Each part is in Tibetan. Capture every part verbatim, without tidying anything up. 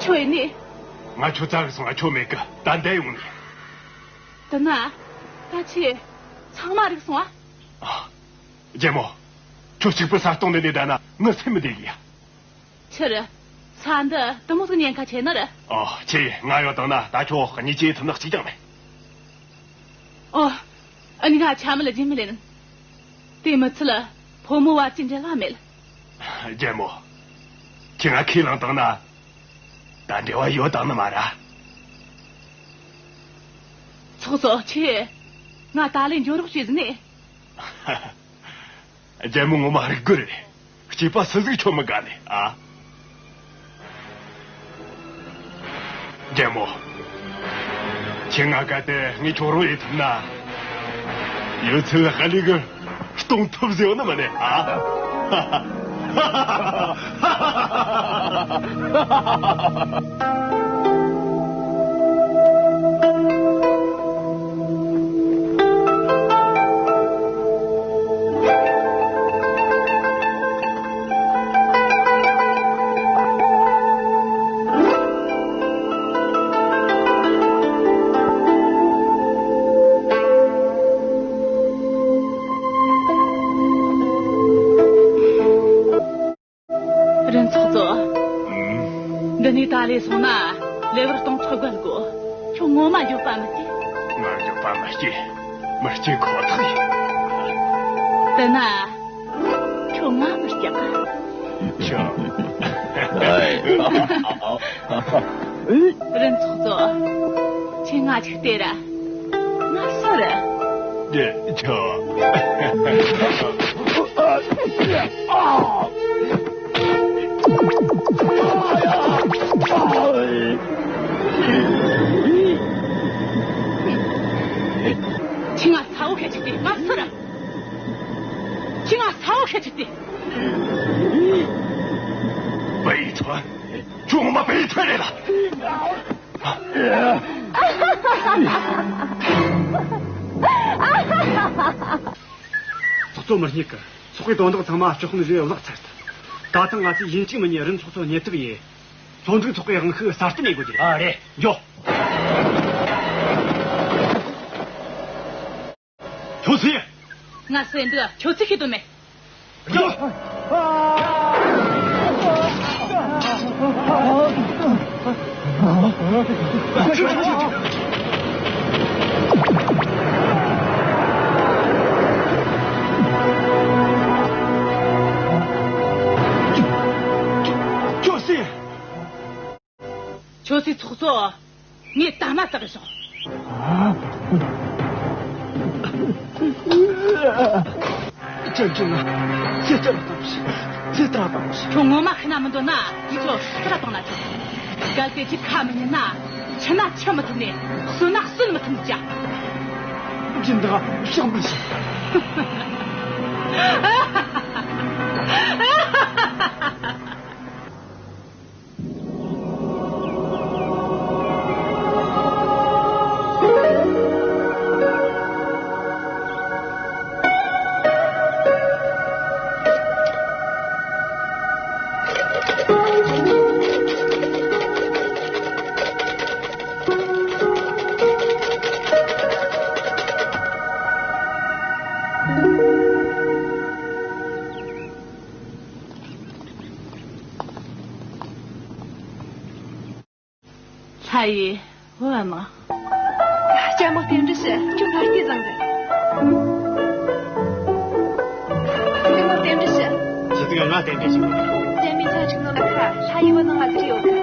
ཁྱོད་ཡིན་ནི། ང་ཁྱོད་བཙལ་གི་སོང་། ང་ཁྱོད་མེད་གི། ད་འདས་ཡོང་ནི། དེ་ན། ད་ཁྱེད་ཚང་མ་རིག་སོང་ཨ། ཨ། རྒྱལ་མོ། ཁྱོད་གཅིག་པུ་ས་སྟོང་འདི་ནས་བསྡད་ན་ངའི་སེམས་མི་བདེ་གི་ཡ། ཕྱིར། ས་འདི་དུ་མོ་ཟིག་ཉེན་ཁ་ཆེ་ནི་རེད། ཨོ། ཁྱེད་ང་ཡོད་དང་ན་ད་ཁྱོད་གཉིས་ཀྱིས་ཐུབ་ནག་གཅིག་ཀྱང་མེད། ཨོ། ཨ་ནི་ང་ཆ་མེད་ལ་རྒྱུན་མི་ལེན། དེ་མི་ཚད་ལ་ཕོ་མོ་བར་གྱི་འབྲེལ་བ་མེད། རྒྱལ་མོ། ཁྱེད་ང་ཁས་བླངས་དང་ན། ད་འབྲེལ་བ་ཡོད་དང་ནི་མ་ར། ཚོགས་གཙོ་ཁྱེད། ང་ད་ལས་འཇོན་རོགས་བྱེད་ཟིན་ནས། རྒྱལ་མོ་ངོ་མ་རིག་རྒོད་རེད། སྐྱེས་པ་སུ་ཟིག་ཁྱོད་མི་དགའ་ནི་ཨ། རྒྱལ་མོ། ཁྱེད་ང་གལ་ཏེ་ངས་ཁྱོད་རོགས་ཡེད་ཐུབ་ན། ཡོད་ཚད་ལ་ཧ་ལི་གི་གཏོང་ཐུབ་ཟེར་བ་ནི་མ་ནི་ཨ། རིན་ཚོགས་གཙོ། ཨུམ། འདི་ནས་ད་ལས་སོང་ན་ལེ་བར་གཏོང་ཐོག་བརྒལ་དགོ། ཁྱོད་ངོ་མ་འགྱོད་པ་མི་སྐྱེ། ང་འགྱོད་པ་མི་སྐྱེ། མི་སྐྱེ་ཁོ་ཐག་ཡིན། དེ་ན། ཁྱོད་ང་མི་སྐྱག་ག་ཁྱོད། ཨེ། རིན་ཚོགས་གཙོ། ཁྱེད་ང་ཅིག་སྟེར་ར། ང་སུ་རེད། ཁྱོད། ཁྱེད་ང་ཚ་བོ་ཁྱེད་ཅིག་སྟེར། ང་སུ་རེད། ཁྱེད་ང་ཚ་བོ་ཁྱེད་ཅིག་སྟེར། བེ་ཡི་ཁྲོན། ཁྱོད་ངོ་མ་བེ་ཡི་ཁྲོན་རེད་ལ། ཚོགས་གཙོ་མི་རྙེད་གི། ཚོགས་པའི་དོན་དག་ཚང་མ་ལྕོགས་ཁུངས་རེ་བརླག་ཚར་ཐལ། ད་ཐེངས་ང་ཚོས་ཡིན་གཅིག་མིན་གཉིས་རིན་ཚོགས་གཙོ་རྙེད་ཐབས་ཡིན། ལྷོ་འབྲུག་ཚོགས་པའི་དབང་ཤུགས་སྲ་བརྟན་ཡེད་དགོས་རྒྱུ་རེད། ཨ་རེད། འགྱོ། ཁྱོད་སུ་ཡིན། ང་སུ་ཡིན་འདུག་ཁྱོད་ཚོས་ཤེས་དོན་མེད། ཁྱོད་སུ་ཡིན། ཁྱོད་ཚོའི་ཚོགས་གཙོ། ངས་ད་མ་བཏགས་བྱུང་། ཅན་ཅུང་ང་ཚེ་ལྟར་བཏང་ཞིག་ཚེ་ལྟར་བཏང་ཞིག་ཁྱོད་ངོ་མ་ཤི་ན་མི་འདོད་ན་དེ་ཚོ་ཤི་ར་བཏང་ན་ཆོག་གལ་ཏེ་ཁྱེད་ཁ་མི་ཉན་ན། འཆི་ན་འཆི་མི་ཐུབ་ནས་གསོན་ན་གསོན་མི་ཐུབ་ནས་ཅག་སྦྱིན་བདག་ཕྱག་འབུལ་ཞིག་ལྷ་ཡི་བུ་ཨ་མ། ལྕམ་མོ་རྟེན་འབྲེལ་ཞུ། ཁྱོད་ཕ་སྐད་བཟང་གི། ལྕམ་མོ་རྟེན་འབྲེལ་ཞུ། ཞི་ཙིག་ང་རྟེན་འབྲེལ་ཞུ། ལྡན་མིན་ཚ་ཆུང་ནོ་ལ་ཁ་ལྷ་ཡི་བུ་ནང་ང་ཟེར་ཡོད་གི།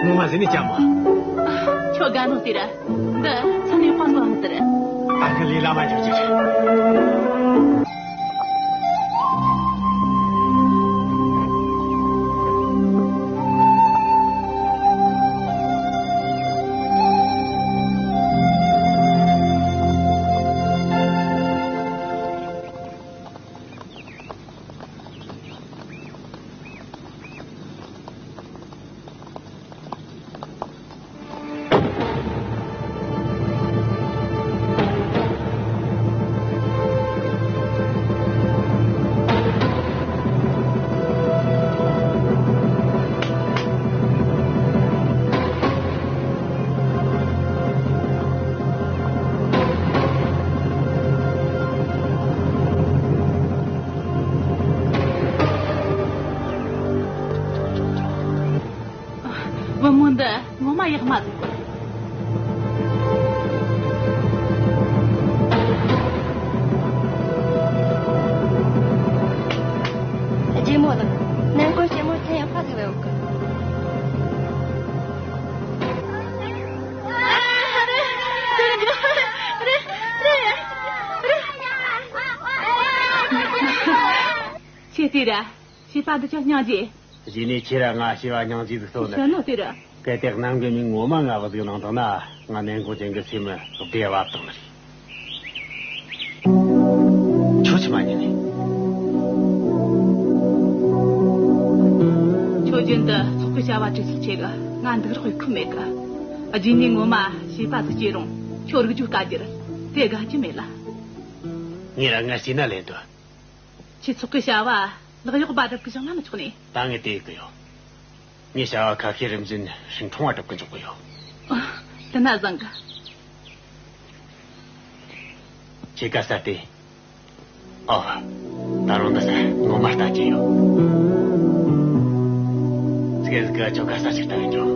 ངོ་མ་ཟིན་ནི་ལྕམ་མོ། ཁྱོད་དགའ་ནོ་དེ་ར། འདི་ཚ་ནས་དཔང་གང་དེ་ར། ཨ་ཁུ་ལི་ལ་མ་འཇོག་ཅིག་ཡག་མ་འདུག་རྗེ་མོ་དང་ནན་ཀོན་ཞེ་མོ་ཚན་ཡག་པ་ཟིག་ལས་འོག་གི། ཁྱེད་ལྟོས་ར། བྱིས་པ་འདི་ཅག་སྙིང་རྗེ། གཞི་ནས་ཁྱེད་ར་ང་བྱིས་པ་སྙིང་རྗེ་ཟིག་གསོ་ནི། བཤད་ནོ་ལྟོས་ར། གལ་ཏེ་གནམ་གི་མིག་ངོ་མ་ང་བུ་ཟིག་གནང་དང་ན། ང་ནན་ཀོན་ཅན་གི་སེམས་བདེ་བ་བཏང་ནི་རེད། ཁྱོད་ཆི་མ་ཉན་ནི། ཁྱོད་རྒྱུན་དུ་ཚོགས་པའི་བྱ་བ་སྒྲིག་སྲོལ་ཆེ་གི། ང་འདུག་རོགས་ཡེད་ཁོམ་མེད་གི། རྗེས་ནས་ངོ་མ་བྱིས་པ་ཟིག་སྐྱེས་རུང་ཁྱོད་རིག་རྒྱུ་དཀའ་རྒྱུ་རེད། དེ་དགའ་རྒྱུ་མེད་ལ། ངས་ར་ངར་སྐྱེས་ན་ལེན་དོ། ཁྱེད་ཚོགས་ཀྱི་བྱ་བ་ལག་གཡོག་པ་སྒྲུབ་གི་བཞག་ན་མི་ཆོག་ནི། ད་ངས་དེ་ཡེད་གི་ཡོད། ངས་བྱ་བ་ཁ་ཤས་རིམ་བཞིན་ཧྲིན་ཁྲོང་བ་སྒྲུབ་གི་འཇུག་གི་ཡོད། དེ་ན་བཟང་གི། ཁྱེད་ཀ་ས་དེ། ཨོ། ད་རུང་འདི་ས་ངོ་མ་ལྟ་ཀྱི་ཡོད། ཙི་གེ་ཟིག་གི་ཁྱོད་ཀ་ས་ཞིག་ལྟ་གི་འཇུག་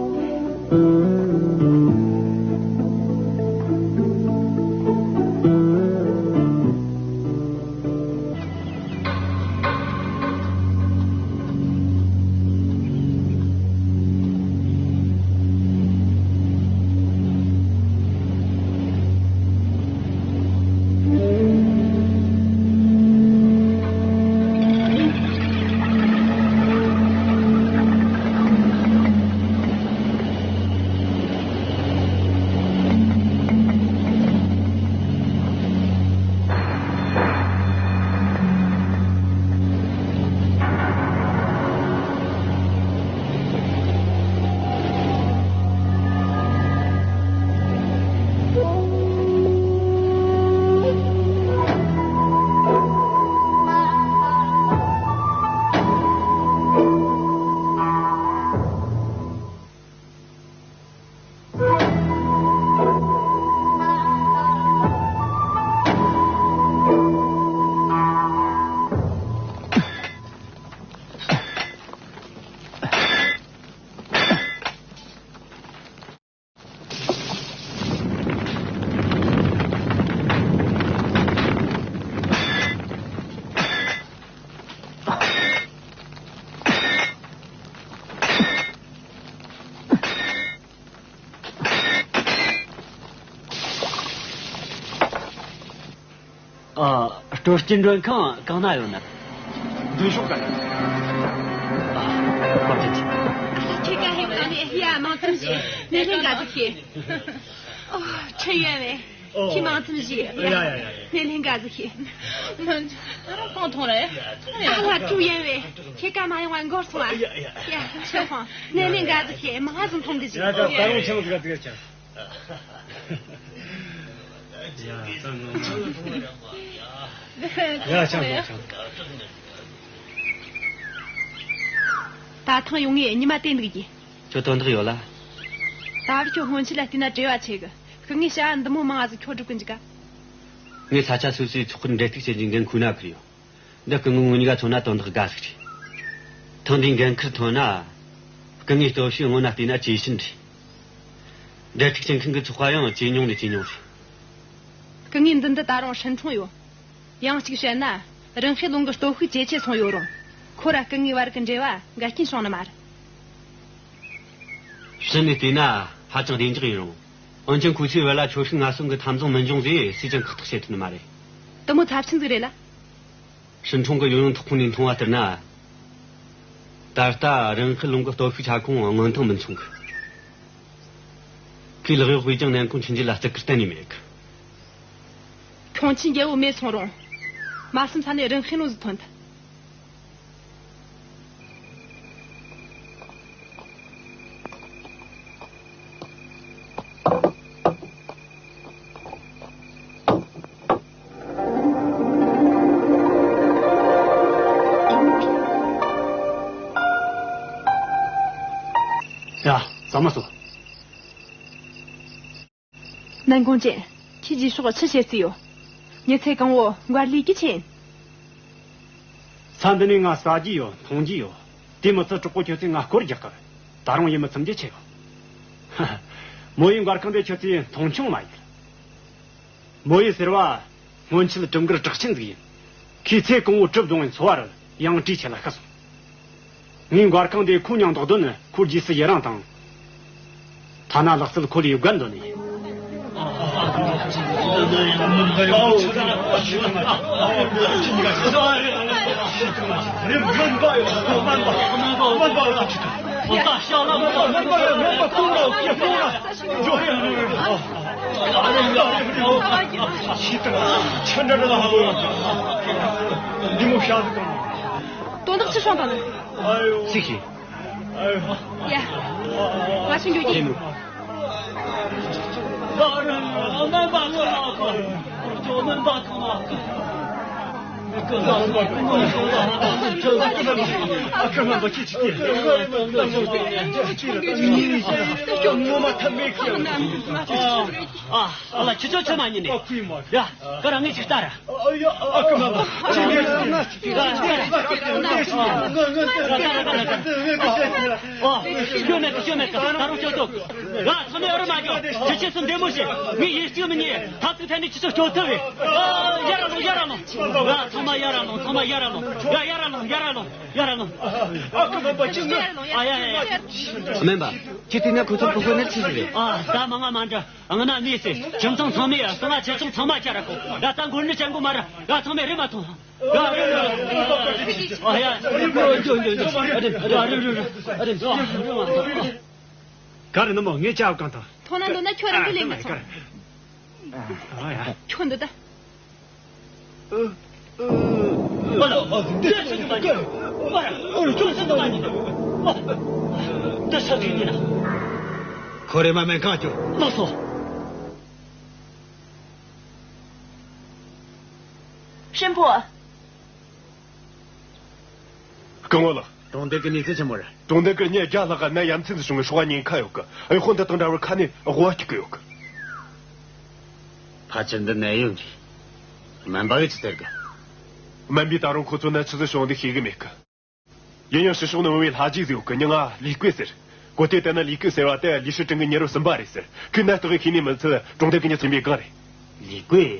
ཨ། སྤྲོ་སྐྱིད་མགྲོན་ཁང་གང་ན་ཡོད་ན། མདུན་ཕྱོགས་ཀ་ཡོད། ཨ། བཀའ་དྲིན་ཆེ། ཁྱེད་ཀ་ཧེ་མ་ནི་ཡ་མང་ཙམ་ཞིག་སྣེ་ལེན་དགའ་ཟིག་ཤེས། ཨོ། ཁྲིན་ཡོན་ཝེ། ཁྱེད་མང་ཙམ་ཞིག་ཡ་ཡ་ཡ་ཡ། སྣེ་ལེན་དགའ་ཟིག་ཤེས། ང་རང་གང་མཐོང་རེད། ཨ་ལ་ཀྲུའུ་ཡོན་ཝེ། ཁྱེད་ཀ་མ་ཡོང་བ་འགོར་སོང་ཨ། ཡ་ཡ་ཡ། ཡ་ཁྱེད་ཁོང་སྣེ་ལེན་དགའ་ཟིག་ཤེས། མང་ཙམ་མཐོང་གི་ཞིག་ཡ་ད་ད་རུང་ཆང་ཟིག་ག་ཟིག་ཆང་། ཡ། ཡ། ད་ངོ་མ། ཡ། ཆང་ཆང་ཆང་། ད་ཐེངས་ཡོང་ངས་ཉི་མ་དེ་འདུག་གི། ཁྱོད་དོན་དག་ཡོད་ལ། ད་བར་ཁྱོད་སྔོན་ཆད་ལ་བལྟས་ན་བྲེལ་བ་ཆེ་གི། སྐུ་ངས་བྱ་བ་འདི་མོ་མང་ང་ཟིག་ཁྱོད་སྒྲུབ་གི་འཇུག་ག། ངས་ས་ཆ་སོ་སོའི་ཚོགས་པར་འབྲེལ་གཏུག་བྱེད་རྒྱུའི་འགན་ཁུར་ན་ཁུར་ཡོད། འདི་སྐུ་ངོ་ངོ་གཉིས་ཀ་མཚོན་ན་དོན་དག་དགའ་ཟིག་རེད། ཐེངས་འདིའི་འགན་ཁུར་ཐོན་ན། སྐུ་ངའི་སྟོབས་ཤུགས་སྔོན་ན་བལྟས་ན་ཇེ་ཞན་རེད། འབྲེལ་གཏུག་བྱེད་མཁན་གྱི་ཚོགས་པ་ཡང་ཇེ་ཉུང་ནས་ཇེ་ཉུང་རེད། སྐུ་ངའི་མདུན་དུ་ད་རུང་ཧྲིན་ཁྲོང་ཡོད། ཡང་གཅིག་བཤད་ན། རིན་ཧེ་ལུང་གི་སྟོབས་ཤུགས་ཇེ་ཆེ་སོང་ཡོད་རུང་། ཁོ་ར་སྐུ་ངའི་བར་གྱི་འབྲེལ་བ་འགལ་རྐྱེན་བྱུང་ནི་མ་རེད། ཕྱི་ནས་བལྟས་ན་ཧ་ཅང་བདེ་འཇགས་ཡིན་རུང་། འོན་ཀྱང་ཁོ་ཚོའི་བར་ལ་ཆོལ་ཁའི་ངན་སོང་གི་འཐབ་འཛིང་མི་འབྱུང་ཟེར་སུས་ཀྱང་ཁག་ཐེག་བྱེད་ཐུབ་ནི་མ་རེད། དེ་མོ་ཚབས་ཆེན་ཟིག་རེད་ལ། ཧྲིན་ཁྲོང་གི་ཡུལ་ཡོངས་ཐོག་ཁོངས་ནས་མཐོང་བ་ལྟར་ན། ད་ལྟ་རིན་ཧེ་ལུང་གི་སྟོབས་ཤུགས་ཁྱབ་ཁོངས་སྔོན་ཐོག་མི་མཚུངས་གི། ཁོས་ལག་གཡོག་པས་ཀྱང་ནན་ཀུང་ཆིན་རྗེ་ལ་བརྩི་བཀུར་གཏན་ནས་མེད་གི། ཁྱུང་ཆེན་རྒྱལ་པོ་མེད་སོང་རུང་། མ་བསམ་ས་ནས་རིན་ཧེ་ལུང་ཟིག་ཐོན་ཐལ། ཡ། ཟ་མ་ཟོ། ནན་ཀུང་ཅན། ཁྱེད་རྗེས་ཕྱོགས་ཆི་བྱེད་རྩིས་ཡོད། ཉི་ཚེ་གང་བོ་མགར་ལས་ཀྱི་ཆེན། ས་འདི་ནས་ང་ཟ་རྒྱུ་ཡོད། འཐུང་རྒྱུ་ཡོད། དེ་མི་ཚད་གྲོགས་པོ་ཁྱོད་ཚོས་ང་སྐོར་རྒྱག་གི། ད་རུང་ཡིད་མི་ཚིམ་རྒྱུ་ཆེ་གི། མོ་ཡི་མགར་ཁང་དེ་ཁྱེད་ཚོས་མཐོང་ཆུང་མ་ཡིན། མོ་ཡི་ཟེར་བ་སྔོན་ཆད་གྲུབ་འགར་གྲགས་ཆེན་ཟིག་ཡིན། ཁོས་ཚེ་གང་བོ་གྲུབ་རྫོང་བའི་འཚོ་བ་རུ་ཡང་བྲིས་ཆེ་ལ་ཤི་སོང་། ངས་མགར་ཁང་དེ་ཁོ་མྱིང་འདོགས་དོན་ནི་ཁོའི་རྗེས་སུ་ཡི་རང་དང་། ཐ་ན་ལག་རྩལ་ཁོ་ལས་ཡོད་དགའ་འདོད་ནི་ཡིན། དོན་དག་ཅི་བྱུང་བ་ནི། ཚིག་གིས། ཡ། ང་ཆུང་འགྱོ་གི། ཨ་ལ་ཁྱི་ཚོ་ཚོད་མ་ཉིན་ནས། ཡ། ཁོ་རང་ངས་ཅིག་ལྟ་ར། ཨ་ཡ། ཨ་ཁུ་མ་པ། ཅི་ངས་ཅིག་ལྟ་ར། ཨོ། སྐྱོ་མེད་གི། སྐྱོ་མེད་གི། ད་རུང་སྐྱོ་ཐུབ། ང་ཚང་མས་ཨོ་རི་མ་འཇོག་ཁྱེད་ཆོས་སུ་འདི་མོ་ཞིག་ངས་ཡིད་གཅིག་མིན་གཉིས་ཐབས་ཚུལ་འཐེན་ནས་ཁྱེད་ཆོ་སྐྱོ་ཐུབ་བས། ཨ། ཡར་ལོངས། ཡར་ལོངས། ང་ཚང་མ་ཡར་ལོངས། ཚང་མ་ཡར་ལོངས། ཡ། ཡར་ལོངས། ཡར་ལོངས། ཡར་ལོངས། ཨ་ཁུ་མ་པ། ཅི་ངས། ཨ་ཡ་ཡ་ཡ། སྨན་པ། ཁྱེད་དེ་ན་ཁོ་ཚོ་ཕྲུ་གུ་ནི་ཆི་ཟིག་རེད། ཨ། ད་མང་ང་མ་འདྲ། ང་ན་གནས་སེ། ཁྱིམ་ཚང་ཚང་མས་ཡ། སང་ང་ཁྱེད་ཚང་ཚང་མ་བཅར་ར་ཁོ། ཡ། ད་མགོ་ནི་ཅན་གོ་མ་ར། ཡ། ཚང་མས་རེ་མ་ཐོང་། ཡ། རེ་རེ། ཨ་ཡ། འགྱོ་འགྱོ་འགྱོ། ཨ་རེ་རེ་རེ་རེ། ཨ་རེ་རེ་རེ། ག་རེ་ནི་མོ། ངས་ཅག་གང་ཐང་། ཐོང་ན་འདོད་ན་ཁྱོད་རང་གི་ལས་མི་ཚང་། ཨ་ཡ། ཁྱོད་འདི་ད། ཨ་ལ། འདི་ཆི་ཟིག་མ་ཉན། ཨ་ལ། ཁྱོད་ཆི་ཟིག་མ་ཉན། ཨ། འདི་ཆི་ཟིག་ཡིན་ན། ཁོ་རེ་མ་མེན་གང་ཁྱོད། ལགས་སོ། ཧྲིན་ཕུ། སྐུ་ངོ་ལགས། གྲོང་སྡེ་གི་གནས་ཚུལ་ཆི་མོ་རེད། གྲོང་སྡེ་གི་མྱི་བརྒྱ་ལྷག་ག་ནད་ཡ་མཚན་ཟིག་བྱུང་ངས་སྲོག་ཉེན་ཁ་ཡོད་གི། གཡོག་པོ་འདི་དང་འདྲ་བར་ཁ་ནས་དབུ་བ་སྐྱུག་གི་ཡོད་གི། ཕལ་ཆེར་འདི་ནད་ཡམས་རེད། སྨན་པ་གིས་ཅི་ཟེར་གི། སྨན་པས་ད་རུང་ཁོ་ཚོ་ནད་ཆི་ཟིག་བྱུང་འདུག་ཤེས་གི་མེད་གི། ཡིན་ཡང་ཕྱི་ཕྱོགས་ནས་བུད་མེད་ལྷ་རྗེ་ཟིག་ཡོད་གི། མྱིང་ང་ལི་ཀུའེ་ཟེར། གོ་ཐོས་བལྟས་ན་ལི་ཀུའེ་ཟེར་བ་དེ་ལི་ཧྲི་ཀྲིན་གི་མྱི་རབས་གསུམ་པ་རེད་ཟེར། ཁོས་ནད་རྟགས་ཤེས་ནས་མི་ཚད་གྲོང་སྡེ་གི་མྱི་ཚོ་ཡིན་པའི་སྒང་རེད། ལི་ཀུའེ།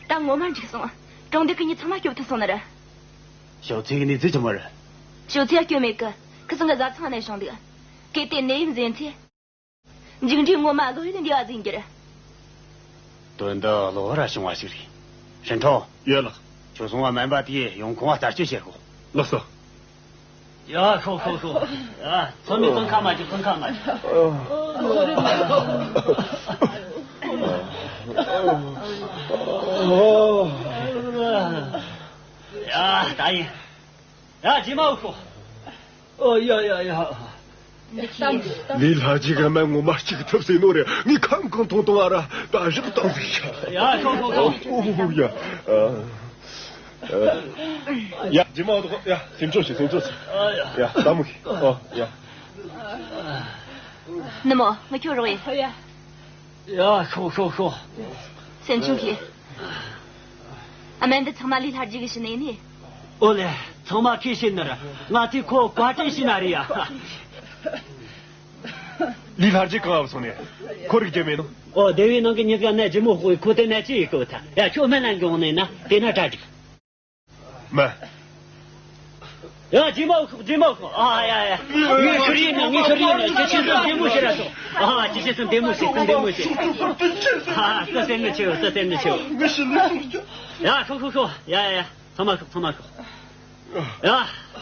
ད་ངོ་མ་འགྲིག་སོང་། གྲོང་སྡེ་གི་མྱི་ཚང་མ་སྐྱོབ་ཐུབ་སོང་ནི་རེད། ཞའོ་ཚའེ་གི་གནས་ཚུལ་ཆི་མོ་རེད། ཞའོ་ཚའེ་སྐྱོན་མེད་གི། ཁི་སང་གི་བཟའ་ཚང་ནས་བྱུང་འདུག། གལ་ཏེ་ནད་ཡམས་ཟིན་ཚེ། མཇུག་འབྲས་ངོ་མ་བློ་ཡུལ་འདས་པ་ཟིག་འགྱུར། དོན་འདི་གློ་བུར་ར་བྱུང་བ་ཞིག་རེད། ཧྲིན་ཁྲོ། ཡོད་ལགས། ཁྱོད་སོང་བ་སྨན་པ་དེ་ཡོང་ཁོང་བ་བསྟར་སྤྱོད་བྱེད་དགོས། ལགས་སོ། ཡ། ཤོག་ཤོག་ཤོག། ཡ། ཚང་མས་སྤུན་ཁ་མ་བྱེད། སྤུན་ཁ་མ་བྱེད། ཡ། ད་ཡིན། ཡ། རྗེས་མ་འུ་ཤོག། ཨོ་ཡ་ཡ་ཡ། ལི་ལྷ་རྗེ་གི་སྨན་ངོ་མ་གཅིག་ཐུབ་ཟིན་ནོ་རེད། ངས་ཁམ་གང་ཐོང་ཐོང་ཨ་ར་ད་བཞག་བཏང་ཟིག་ཤ། ཡ། ཤོག་ཤོག་ཤོག། ཨོ་ཡ། ཨ། ཡ། རྗེས་མ་འུ་ཐོག་ཡ། སེམས་ཆུང་བྱོས། སེམས་ཆུང་བྱོས། ཨ་ཡ། ཡ། ད་མོ་ཤི། ཨོ་ཡ། ནུ་མོ། ངས་ཁྱོད་རོགས་ཡིན། ཨོ་ཡ། ཡ། ཤོག་ཤོག་ཤོག། སེམས་ཆུང་གི། ཨ། སྨན་འདི་ཚང་མ་ལི་ལྷ་རྗེ་གིས་བྱིན་ནི་ཡིན་ནི། ཨོ་ལེ། ཚང་མ་ཁོས་བྱིན་ནི་རེད། ང་ཚོས་ཁོ་བཀའ་དྲིན་ཞུ་ན་རེད་ཡ། ལི་ལྷ་རྗེ་གང་ང་སོང་ནས། ཁོ་རིག་རྒྱུ་མེད་ནོ། ཨོ། སྡེ་བའི་ནང་གི་མྱི་ཟིག་ནད་ལྗིད་མོ་ཕོག་གི། ཁོ་དེ་ནད་ཅི་ཡེ་གོ་ཐལ། ཡ། ཁྱོད་སྨན་ལ་འགྱོ་ནས་ན་དེ་ན་གྲ་སྒྲིག། མ། ཡ། རྗེས་མ་འུ་ཤོག། རྗེས་མ་འུ་ཤོག། ཨ་ཡ་ཡ། ངས་ཤི་རྒྱུ་ཡིན་ན། ངས་ཤི་རྒྱུ་ཡིན་ན། ཁྱེད་ཆོས་སེམས་བདེ་མོ་བྱོས་ར་ཤོག། ཨ། ཁྱེད་ཆོས་སེམས་བདེ་མོ་བྱོས། སེམས་བདེ་མོ་བྱོས། ཨ། བསྟུན་སེམས་ནི་ཆེ་བོ། བསྟུན་སེམས་ནི་ཆེ་བོ། ཡ། ཤོག་ཤོག་ཤོག། ཡ་ཡ་ཡ། ཚང་མ་ཤོག། ཚང་མ་ཤོག། ཡ།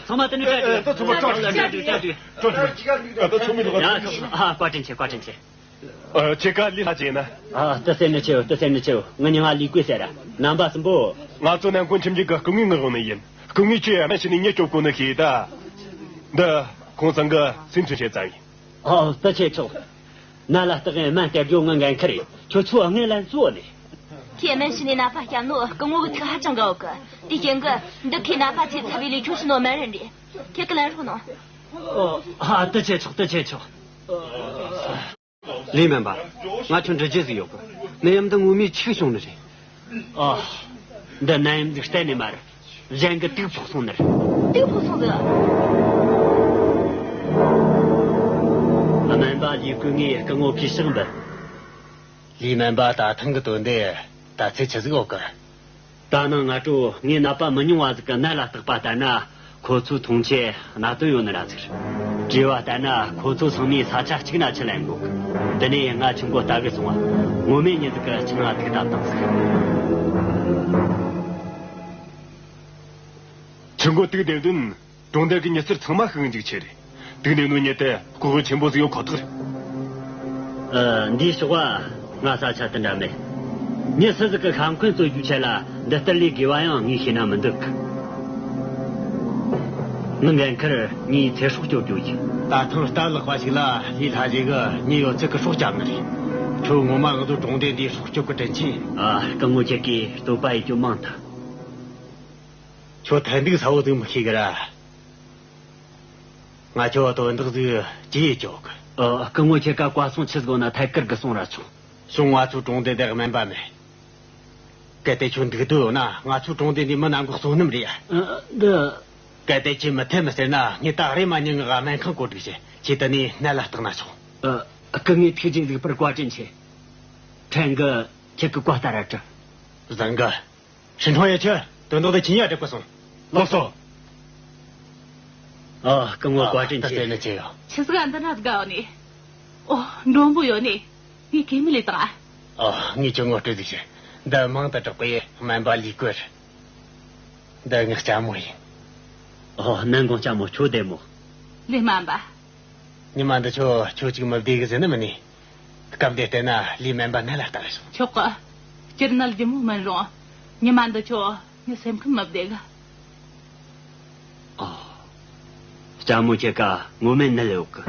ཚང་མ་དེ་ནས་གྲ་སྒྲིག། ཚང་མ་གྲ་སྒྲིག། གྲ་སྒྲིག། ད་ཚང་མས་ལོག་ཡ། ཤོག། ཨ། བཀའ་དྲིན་ཆེ། བཀའ་དྲིན་ཆེ། ཨ། ཁྱེད་ཀ་ལི་ལྷ་རྗེ་ན། ཨ། བསྟུན་སེམས་ནི་ཆེ་བོ། བསྟུན་སེམས་ནི་ཆེ་བོ། ངའི་མྱིང་ང་ལི་ཀུའེ་ཟེར་ར། རྣམ་པ་གསུམ་པོ། ང་ཚོ་ནང་ཁོང་ཁྱིམ་རྒྱུད་ཀྱི་སྐུ་ངོའི་ངག་དབང་ནས་ཡིན། སྐུ་ངོས་ཁྱོད་ཡ་མེད་བྱས་ནས་མྱི་སྐྱོབ་གོ་ནི་ཤེས་ད། འདི་ཁོང་ཚང་གི་སེམས་ཚུལ་བྱེད་ཙམ་ཡིན། ཨོ། བསྟུན་ཆེ་ཆོག། ནད་ལ་བརྟག་ཡས་སྨན་སྟེར་རྒྱུ་ངའི་འགན་ཁུར་རེད། ཁྱོད་ཚོས་དངུལ་ལན་བཙོ་ནས། ཁོས་སྨན་བྱས་ནས་ནད་པ་སྐྱོབ་ནོ་སྐུ་ངོ་གི་ཐུགས་ཧ་ཅང་དགའ་གི། དེ་རྐྱེན་གྱིས་འདི་ཁོས་ནད་པ་ཚོའི་ཚབ་བྱས་ལས་ཆོག་ཤི་ནོ་སྨན་རིན་རེད། ཁྱེད་ཀྱིས་ལེན་རོགས་གནང་། ཨོ། ཨ། བསྟུན་ཆེ་ཆོག། བསྟུན་ཆེ་ཆོག། ལི་སྨན་པ། ང་ཁྱོད་འདྲི་རྒྱུ་ཟིག་ཡོད་གི། ནད་ཡམས་འདི་ངོ་མས་ཆི་བྱུང་ནི་རེད། ཨ། འདི་ནད་ཡམས་ཟིག་གཏན་ནས་མ་རེད། གཞན་གྱིས་དུག་ཕོག་སོང་ནི་རེད། དུག་ཕོག་སོང་ཟིག། སྨན་པ། ལས་བསྐོས་ངས་སྐུ་ངོ་གུས་ཕྱག་འབུལ། ལིའི་སྨན་པ། ད་ཐེངས་གི་དོན་དེ་ད་ཚེ་ཆི་ཟིག་ཡོད་གི། ད་ནངས་སྔ་དྲོ་ངས་ནད་པ་མི་ཉུང་བ་ཟིག་གི་ནད་ལ་བརྟག་པ་ལྟར་ན། ཁོ་ཚོའི་འཐུང་ཆས་གནད་དོན་ཡོད་ནི་ར་ཟིག། དྲིས་པ་ལྟར་ན་ཁོ་ཚོ་ཚང་མས་ས་ཆ་གཅིག་ན་ཆུ་ལེན་དགོས། འདི་ནས་ང་ཆུ་མགོ་ལྟ་གི་སོང་བ། ངོ་མས་མྱི་ཟིག་གི་ཆང་ང་ཐུག་བཏབ་བཏང་ཟིག། ཆུ་མགོ་དུག་བསྡེབས་དོན། གྲོང་རྡལ་གྱི་མྱི་སེར་ཚང་མ་ཤི་གི་འཇུག་ཆེད་རེད། དུག་ནས་ནོ་མྱི་དེ་ལྐོག་གཡོ་ཆེན་པོ་ཟིག་ཡོད་ཁོ་ཐག་རེད། ཨ། འདིའི་ཕྱོགས་ང་ས་ཆ་དེ་འདྲ་མེད། མྱི་སུ་ཟིག་གི་ཤ་འཁོན་རྩོད་རྒྱུའི་ཆེད་ལ་འདི་ལྟར་ལས་དགོས་པ་ཡང་ངས་ཤེས་ན་མི་འདུག། མི་འགན་ཁུར་ངས་ཚེ་སྲོག་སྐྱོབ་རྒྱུ་ཡིན། ད་ཐེངས་རྟ་བརླག་པ་ཞིག་ལ་ལས་སླ་ཞིག་གི་མྱི་ཡོད་ཚད་ཀྱི་སྲོག་སྐྱབས་ནི་རེད། ཁྱོད་ངོ་མ་འུ་ཚོ་གྲོང་སྡེ་འདིའི་སྲོག་སྐྱོབ་ཀྱི་དྲིན་ཆེན། ཨ། སྐུ་ངོ་ཁྱེད་ཀྱིས་བསྟོད་པ་ཡེད་རྒྱུ་མང་ཐལ། ཁྱོད་ཐད་འདུག་ས་བོ་ཟིག་མི་ཤེས་གི་ར། ང་ཁྱོད་དོན་དག་ཟིག་ཅི་ཡེད་ཆོག་གི། ཨ། སྐུ་ངོ་ཁྱེད་ཀ་བཀའ་གསུང་ཆི་ཟིག་ཡོད་ན་ཐད་ཀར་གི་གསུང་ར་ཆོག། བྱུང་། ང་ཚོའི་གྲོང་སྡེ་འདི་སྨན་པ་མེད། གལ་ཏེ་ཁྱོད་འདུག་འདོད་ཡོད་ན་ང་ཚོའི་གྲོང་སྡེ་འདི་མི་ནང་གི་བསོད་ནམས་རེད་ཡ། ཨ། འདི། གལ་ཏེ་ཁྱེད་མི་འཐད་མི་ཟེར་ན་ངས་ད་རེས་མ་ཉིན་ངག་སྨན་ཁང་བཀོད་སྒྲིག་བྱེད། ཁྱེད་དེ་ནས་ནད་ལ་བརྟག་ན་ཆོག། ཨ། སྐུ་ངོ་ཐུགས་རྗེ་གཟིགས་པར་བཀའ་དྲིན་ཆེ། ཕྲན་གྱིས་ཁྱེད་ཀྱི་བཀའ་ལྟར་ར་བྲི། བཟང་གི། ཧྲིན་ཁྲོང་ཡེ་ཆི། དོན་དག་དེ་ཁྱེད་ཉིད་འགྲིག་པ་སོང་། ལགས་སོ། ཨ། སྐུ་ངོ་བཀའ་དྲིན་ཆེ། ད་དེ་ནི་ཅི་ཡོད། ཆི་ཟིག་ག་འདི་འདྲ་ཟིག་ག་ཡོད་ནི། ཨོ། མགྲོན་པོ་ཡོད་ནི། ངས་གད་མོ་ལས་བཏང་ཨ། ཨོ། ངས་ཁྱོད་ངོ་སྤྲོད་ཟིག་བྱེད། འདི་མང་དུ་གྲགས་པའི་སྨན་པ་ལི་ཀོར། འདི་ངའི་ལྕམ་མོ་ཡིན། ཨོ། ནན་གོང་ལྕམ་མོ་ཁྱོད་བདེ་མོ། ལི་སྨན་པ། ཉི་མ་འདི་ཆོ་ཁྱོད་ཅིག་མི་བདེ་གི་ཟེར་ནི་མིན་ནི། སྐབས་འདིར་བལྟས་ན་ལི་སྨན་པ་ནད་ལ་བརྟག་ཞོག། ཆོག་གི། སྤྱིར་ནད་ལྗིད་མོ་མིན་རུང་། ཉི་མ་འདི་ཆོ་ངའི་སེམས་ཁམས་མི་བདེ་གི། ཨོ། ལྕམ་མོ་ཁྱེད་ཀ་ངོ་མས་ནད་ཡོད་གི།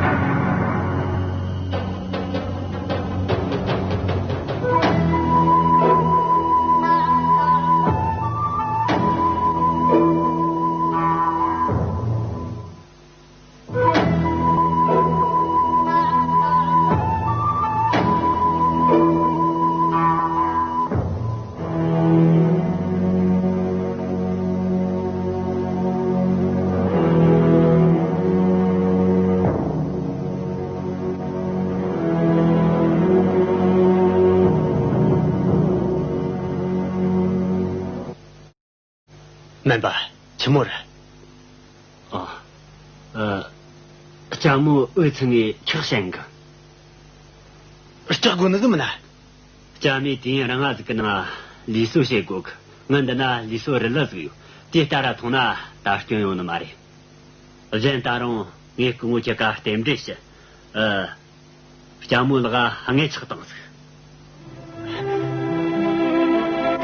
སྨན་པ། ཆི་མོ་རེད། ཨ། ཨ། ལྕམ་མོ་འུ་ཚང་ངས་ཁྲག་བཤན་གི། ལྕགས་དགོས་ནི་ཟིག་མིན་ན། ལྕམ་མོས་དུས་ཡུན་རིང་ང་ཟིག་གི་ནང་ལུས་གསོ་བྱེད་དགོས་གི། ངའི་འདི་ན་ལུས་གསོ་རིལ་ལི་ཟིག་ཡོད། དེ་ལྟ་ར་འཐུང་ན་ད་སྐྱོན་ཡོང་ནི་མ་རེད། གཞན་ད་རུང་ངས་སྐུ་ངོ་ཁྱེད་ཀ་རྟེན་འབྲེལ་ཞུ། ཨ། ལྕམ་མོ་ལག་ལྔས་ཕྱག་བཏང་ཟིག།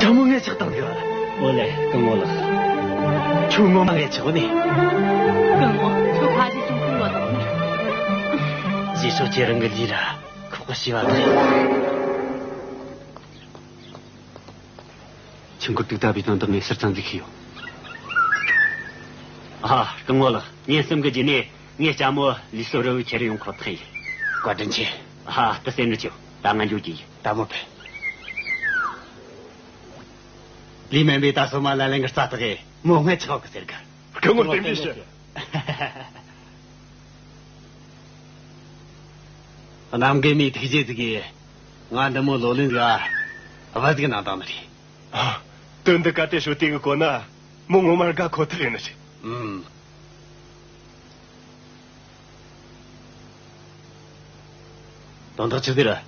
ལྕམ་མོ་ལྔས་ཕྱག་བཏང་ཟིག། ཨོ་ལེ། སྐུ་ངོ་ལགས། ཁྱོད་ངོ་མ་ལྔས་ཕྱག་འོ་ནི། སྐུ་ངོ་ཁྱོད་ཕ་གཞིས་ཆུང་ཁུར་ཡོད་དང་ནི། རྗེས་ཕྱོགས་ཁྱེད་རང་གི་ལུས་ར་ཁོག་པ་ཤི་བ་རེད། ཆུ་མགོ་དུག་ལྟ་བུའི་དོན་དག་ངས་ཕྱིར་ཚང་འཛུགས་ཤིག་ཡོད། ཨ། སྐུ་ངོ་ལགས། ཉིན་གསུམ་གྱི་རྗེས་ནས་ངའི་ལྕམ་མོ་ལུས་གསོ་རིལ་བུ་ཁྱེར་ཡོང་ཁོ་ཐག་ཡིན། བཀའ་དྲིན་ཆེ། ཨ། དེ་ཟེར་ནི་ཆེ། ད་ང་འགྱོ་རྒྱུ་ཡིན། ད་མོ་ཕེབས། ལི་སྨན་པས་ད་སོ་མ་ལ་ལན་གི་རྩ་དག་གི་མོ་ལྔས་ཕྱག་གི་ཟེར་གི། སྐུ་ངོ་རྟེན་འབྲེལ་ཞུ། གནམ་རྒན་མའི་ཐུགས་རྗེ་ཟིག་གིས་ང་འདི་མོ་ལོ་ལོན་ཟིག་ག་བུ་ཟིག་གནང་བཏང་ནི་རེད། ཨ། དོན་འདི་ག་དེ་ཤོད་དེ་གི་གོ་ན་མོ་ངོ་མ་དགའ་ཁོ་ཐག་ཡིན་ནི་རེད། ཨུམ། དོན་དག་ཆི་ཟིག་རེད།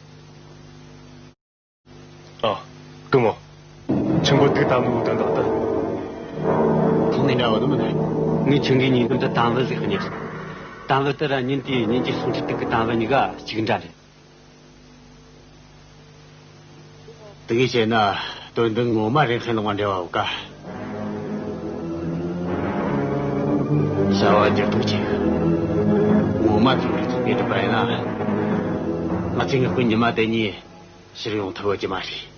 ཨ། སྐུ་ངོ། ཆུ་མགོ་དུག་བཏང་ནོ་དོན་དག་ད། ཐོག་ནས་འདྲ་བ་ནི་མིན་ན། ངས་ཆུང་གི་ཉིན་དུ་འདི་དང་བུ་ཟིག་གི་ཉེ་ཞིག། དང་བུ་དེ་ར་ཉིན་དེའི་ཉིན་གྱི་སུམ་ཁྲི་དུག་གི་དང་བུ་གཉིས་ཀ་གཅིག་འདྲ་རེད། དེ་གིས་བྱས་ན་དོན་འདི་ངོ་མ་རིན་ཧན་ལོང་བ་འབྲེལ་བ་ཡོད་ཀ། བྱ་བ་འགྱུར་ལྡོག་ཆེ་གི། ངོ་མ་ཐུག་རེ་ཐུག་པའི་གྲུབ་པ་ཡིན་ན། ང་ཚོས་ངའི་སྐུ་ཉི་མ་དེ་གཉིས་ཕྱིར་ཡོང་ཐུབ་ཡོད་ཀྱི་མ་རེད།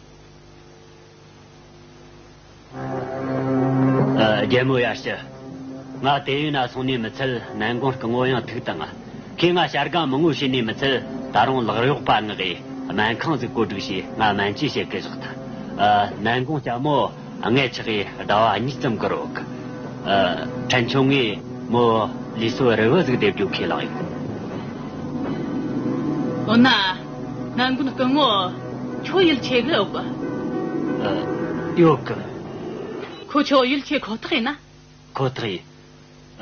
ཨ། རྒྱལ་མོ་ཡར་ཞུ། ང་དེ་ཡུལ་ན་སོང་ནས་མི་ཚད་ནན་གོང་སྐུ་ངོ་ཡང་ཐུག་དང་། ཁོས་ང་བྱ་དགའ་མང་བོ་བྱས་ནས་མི་ཚད་ད་རུང་ལག་གཡོག་པ་མངགས་གི་སྨན་ཁང་ཟིག་བཀོད་སྒྲིག་བྱས་ང་སྨན་བཅོས་བྱེད་གི་བཞག་ཐལ། ཨ། ནན་གོང་ལྕམ་མོ་ལྔས་ཕྱག་གི་ཟླ་བ་གཉིས་ཙམ་ཀི་རོག། ཨ། ཕྲན་ཆུང་ངས་མོ་ལུས་གསོ་རིལ་བུ་ཟིག་འདེབས་རྒྱུ་ཁས་བླངས་ཡོད། འོ་ན། ནན་གུན་སྐུ་ངོ་ཁྱོད་ཡིད་ཆེས་གི་ཡོད་གི། ཨ། ཡོད་གི། ཁོ་ཁྱོད་ཡིད་ཆེས་ཁོ་ཐག་ཡིན་ན། ཁོ་ཐག་ཡིན།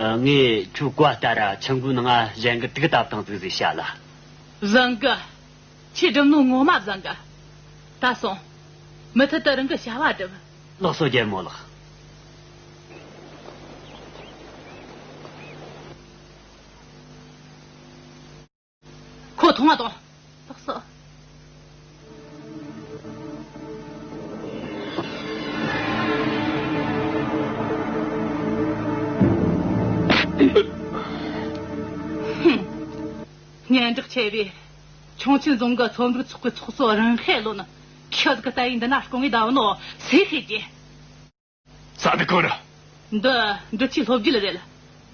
ཨ། ངས་ཁྱོད་བཀའ་ལྟར་ཆུ་འགོའི་ནང་གཞན་གི་དུག་བཏབ་བཏང་ཟིག་ཟེར་བཤད་ལ། བཟང་གི། ཁྱེད་སྒྲུབ་ནོ་ངོ་མ་བཟང་གི། ད་སོང་། མུ་མཐུད་དུ་རང་གི་བྱ་བ་སྒྲུབ། ལགས་སོ་རྒྱལ་མོ་ལགས། ཁོ་ཐོང་བ་དང་། ལགས་སོ། ཧུམ། སྙན་གྲགས་ཆེ་བའི་ཁྱུང་ཆེན་རྫོང་གི་ཚོམ་བུའི་ཚོགས་ཀྱི་ཚོགས་གཙོ་རིན་ཧེ་ལོ་ནི་ཁྱི་ཟིག་གི་ལྟ་ཡིན་འདི་ན་སྐུ་ངོས་ཟླ་ནོ་སེ་ཧེ་ཀྱི། ས་འདི་གང་རེད། འདི་འབྲི་ཆུའི་ལྷོ་རྒྱུད་རེད།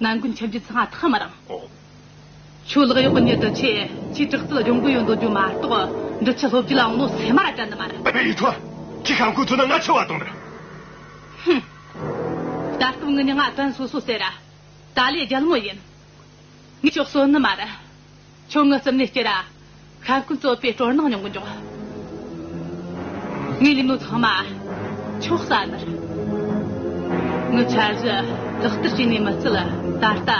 ནན་གུན་ཁྱིམ་རྒྱུད་ཚང་ཐག་མ་རིང་། ཨོ། ཁྱོད་ལག་གཡོག་གི་མྱི་དུ་ཆེ། ཁྱིའི་དྲག་རྩལ་སྦྱོང་གི་ཡོད་འདོད་རྒྱུ་མ་གཏོགས་འབྲི་ཆུ་ལྷོ་རྒྱུད་ལ་འོང་ནོ་སེམས་མ་ར་དྲན་ནི་མ་རེད། ཨ་ཕའི་ཡིག་ཐོག་ཁྱི་ཁམ་ཁུ་ཚོ་ན་ང་ཆེ་བ་དང་རེད། ཧུམ། ད་སྐབས་ངི་ནི་ང་དོན་སོ་སོ་ཟེར་ར། ཏཱ་ལའི་རྒྱལ་མོ་ཡིན། ངས་ཁྱོད་གསོད་ནི་མ་རེད། ཁྱོད་ངའི་རྩིབ་ནས་སྐྱུར་ར། ཤ་འཁོན་རྩོད་པའི་སྤྲོ་སྣང་མྱོང་གི་འཇུག་ངས་ལས་ནོ་ཚང་མ་ཁྱོད་བསགས་ནི་རེད། ངའི་འཆར་གཞི་ལག་བསྟར་བྱས་ནས་མི་ཚད་ད་ལྟ་